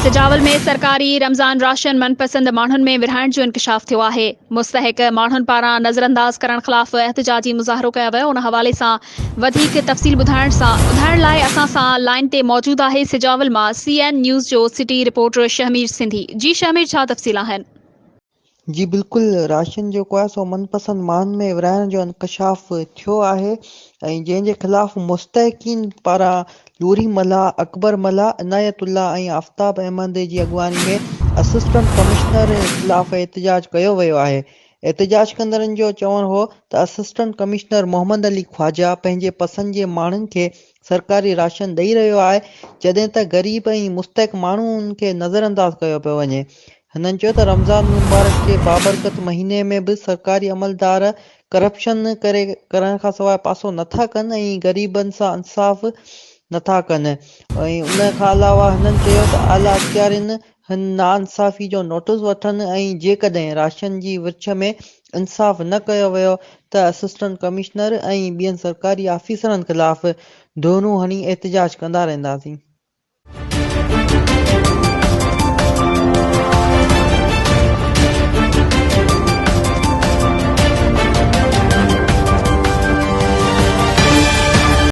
سجاول ۾ سرڪاري رمضان راشن من پسند ماڻهن ۾ ورهائڻ جو انڪشاف ٿيو آهي، مستحق ماڻهن پاران نظرانداز ڪرڻ خلاف احتجاجي مظاهرو ڪيو ويو، ان حوالي سان وڌيڪ تفصيل ٻڌائڻ سان ٻڌائڻ لاء اسان سان لائين تي موجود آهي سجاول مان سي اين نيوز جو سٽي رپورٽر شهمير سنڌي، جي شهمير ڇا تفصيل آهن؟ جي بلڪل راشن جيڪو آهي سو من پسند ماڻهن ۾ ورهائڻ جو انڪشاف ٿيو آهي ۽ جنهن جي خلاف مستحقين پاران لوري ملاح، اڪبر ملاح، عنايت الله ۽ آفتاب احمد جي اڳواڻي ۾ اسسٽنٽ ڪمشنر خلاف احتجاج ڪيو ويو آهي. احتجاج ڪندڙن جو چوڻ هو ته اسسٽنٽ ڪمشنر محمد علي خواجه پنهنجي پسند جي ماڻهن کي سرڪاري راشن ڏئي رهيو آهي جڏهن ته غريب ۽ مستحق ماڻهن کي نظرانداز ڪيو پيو وڃي. هنن چيو ته رمضان المبارڪ جي بابرڪت مهيني ۾ به سرڪاري عملدار ڪرپشن ڪري ڪرڻ کانسواء پاسو نٿا ڪن ۽ غريبن سان انصاف نٿا ڪن ۽ ان کان علاوه هنن چيو ته اعليٰ اختيارين هن ناانصافي جو نوٽس وٺن ۽ جيڪڏهن راشن جي ورڇ ۾ انصاف نه ڪيو ويو ته اسسٽنٽ ڪمشنر ۽ ٻين سرڪاري آفيسرن خلاف ڌرڻو هڻي احتجاج ڪندا رهنداسين.